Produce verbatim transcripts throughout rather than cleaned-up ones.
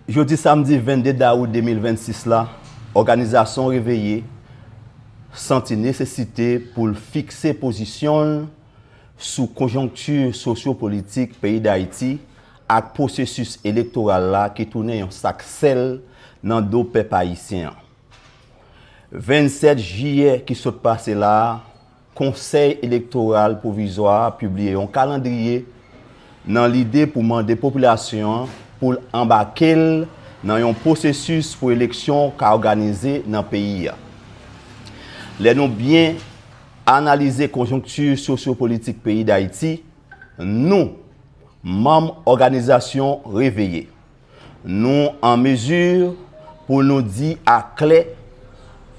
Jodi samdi vennde dawout de mil vennsis la, òganizasyon Reveye santi nesesite pou l fikse pozisyon l sou konjonkti sosyopolitik peyi Dayiti ak pwosesis elektoral la ki tounen yon sak sèl nan do pèp ayisyen an. Vennsèt jiyè ki sot pase la a, Konsèy Elektoral Pwovizwa a pibliye yon kalandriye nan lide pou mande popilasyon an pou l anbake l nan yon pwosesis pou eleksyon ka òganize nan peyi a. Lè nou byen analize konjonkti sosyopolitik peyi Dayiti, nou, manm òganizasyon Reveye, nou an mezi pou nou di aklè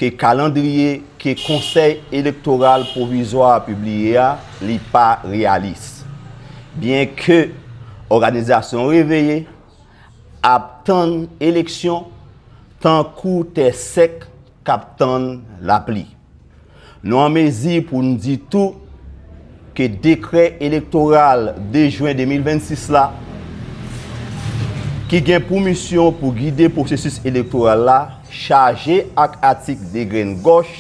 ke kalandriye ke Konsèy Elektoral Pwovizwa a pibliye a, li pa reyalis. Byenke òganizasyon Reveye ap tann eleksyon tankou tè sèk k ap tann lapli. Nou an mezi pou n di tou ke dekrè elektoral de jen de mil vennsis la, ki gen pou misyon pou gide pwosesis elektoral la, chaje ak atik degrenngòch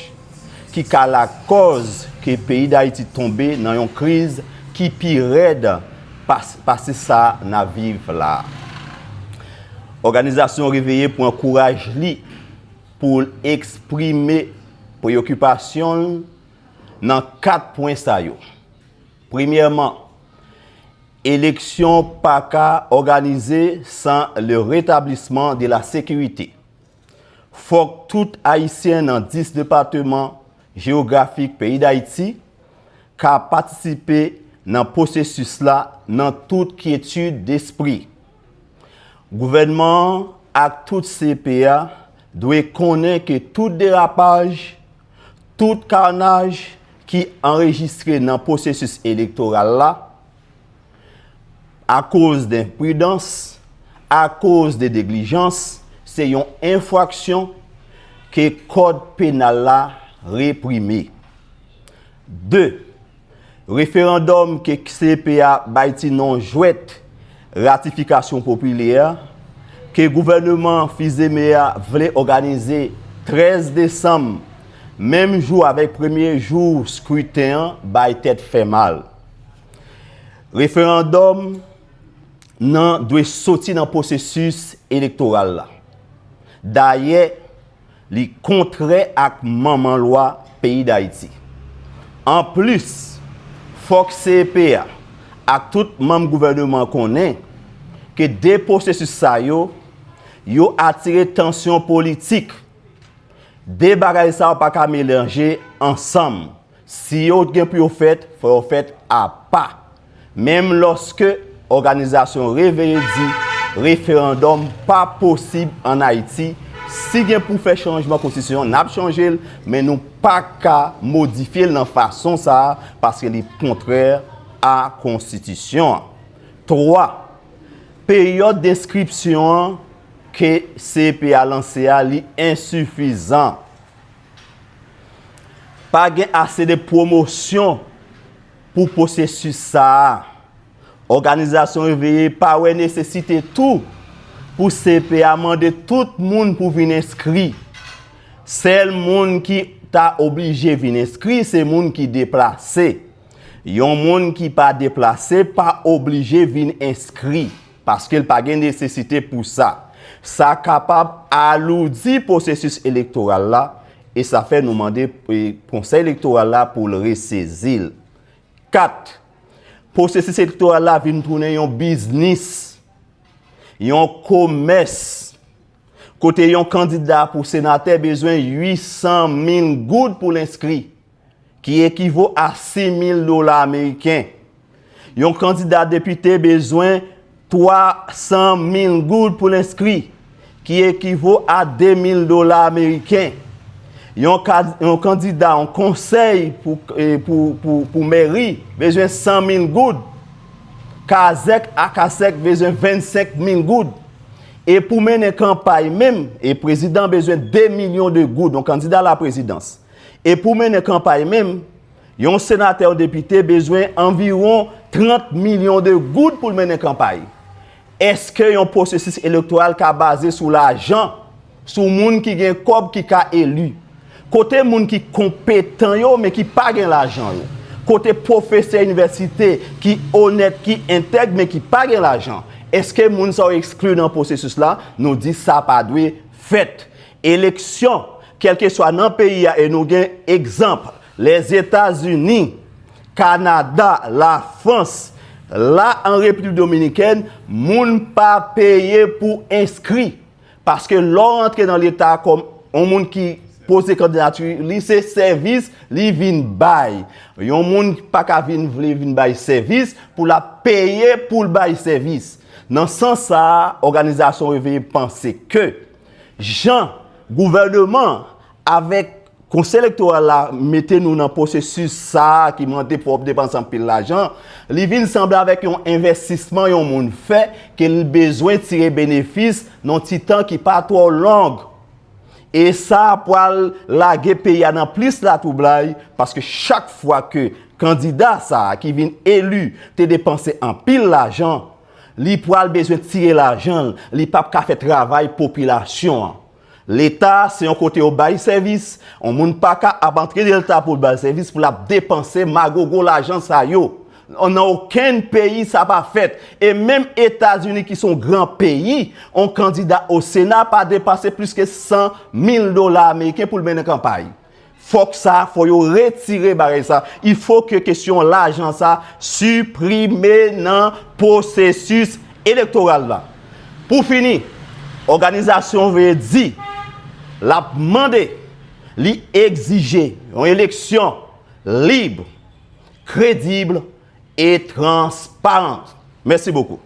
ki ka lakòz ke peyi Dayiti tonbe nan yon kriz ki pi rèd pas-, pase sa n ap viv la a. Òganizasyon Reveye pran kouraj li pou l eksprime preyokipasyon l nan kat pwen sa yo. Premyèman, eleksyon pa ka òganize san le rétablissement de la sécurité. Fòk tout Ayisyen nan dis depatman jewografik peyi Dayiti ka patisipe nan pwosesis la nan tout kyetid despri. Gouvènman an ak tout C E P A dwe konnen ke tout derapaj, tout kanaj ki anrejistre nan pwosesis elektoral la, akoz de enpridans, akoz de neglijans, se yon enfraksyon ke kòd penal la reprime. De, referandòm ke C E P A bay ti non jwèt ratifikasyon popilè, ke gouvènman Fils-Aimé a vle òganize trèz desanm, menm jou avèk premye jou skriten an, bay tèt fè mal. Referandòm nan dwe soti nan pwosesis elektoral la. Dayè, li kontrè ak manman lwa peyi Dayiti. Anplis, fòk C E P A ak tout manm gouvènman an konnen ke de pwosesis sa yo, yo atire tansyon politik. De bagay sa yo pa ka melanje ansanm. Si yo gen pou yo fèt, fò yo fèt apa. Menm lòske òganizasyon Reveye di referandòm pa posib ann Ayiti, si gen pou fè chanjman konstitisyon, n ap chanje l, men nou pa ka modifye l nan fason sa a, paske li kontrè a konstitisyon an. Twa, peryòd denskripsyon an ke C E P A lanse a, li ensifizan. Pa gen ase de pwomosyon pou pwosesis sa a. Òganizasyon Reveye pa wè nesesite tou pou C E P A mande tout moun pou vin enskri. Sèl moun ki ta oblije vin enskri, se moun ki deplase. Yon moun ki pa deplase pa oblije vin enskri, paske l pa gen nesesite pou sa. Sa kapab aloudi pwosesis elektoral la, e sa fè nou mande, e, Konsèy Elektoral la pou l resezi l. Kat, pwosesis elektoral la vin tounen yon biznis, yon komès, kote yon kandida pou senatè bezwen uit san mil goud pou l enskri, ki ekivo a sis mil dola ameriken. Yon kandida depite bezwen twa san mil goud pou l enskri, ki ekivo a de mil dola ameriken. Yon ka-, yon kandida, yon konsèy pou, eh, pou, pou, pou mèri, bezwen san mil goud. Kazèk ak asèk bezwen vennsenk mil goud. E pou mennen kanpay menm, e prezidan bezwen de milyon de goud, yon kandida laprezidans. E pou mennen kanpay menm, yon senatè, yon depite bezwen anviwon trant milyon de goud pou l mennen kanpay. Èske yon pwosesis elektoral ka baze sou lajan, sou moun ki gen kòb ki ka eli? Kote moun ki konpetan yo, men ki pa gen lajan yo? Kote pwofesè inivèsite ki onèt, ki entèg, men ki pa gen lajan? Èske moun sa yo ekskli nan pwosesis la? Nou di sa pa dwe fèt. Eleksyon, kèlkeswa nan peyi a, e nou gen egzanp, Lèzetazini, Kanada, Lafrans, la an Repiblik Dominikèn, moun pa peye pou enskri. Paske lè w antre nan Leta kòm yon moun ki poze kandidati li, se sèvis li vin bay. Yon moun pa ka vin vle vin bay sèvis pou l ap peye pou l bay sèvis. Nan sans sa a, òganizasyon Reveye panse ke jan gouvènman avèk Konsèy Elektoral la mete nou nan pwosesis sa a ki mande pou w ap depanse anpil lajan, li vin sanble avèk yon envèstisman yon moun fè ke l bezwen tire benefis nan yon ti tan ki pa twò long. E sa pral lage peyi a nan plis latwoublay, paske chak fwa ke kandida sa a ki vin eli te depanse anpil lajan, li pral bezwen tire lajan l, li p ap ka fè travay popilasyon an. Leta se yon kote yo bay sèvis, yon moun pa ka ap antre nan Leta pou l bay sèvis, pou l ap depanse magogo lajan sa yo. Nan okenn peyi sa pa fèt. E menm Etazini ki se yon gran peyi, yon kandida o Sena pa depanse plis ke san mil dola ameriken pou l mennen kanpay. Fòk sa, fò yo retire bagay sa. Il faut que kesyon lajan sa siprime nan pwosesis elektoral la. Pou fini, òganizasyon Reveye di l ap mande, li egzije yon eleksyon lib, kredib e transparan. Mèsi bokou.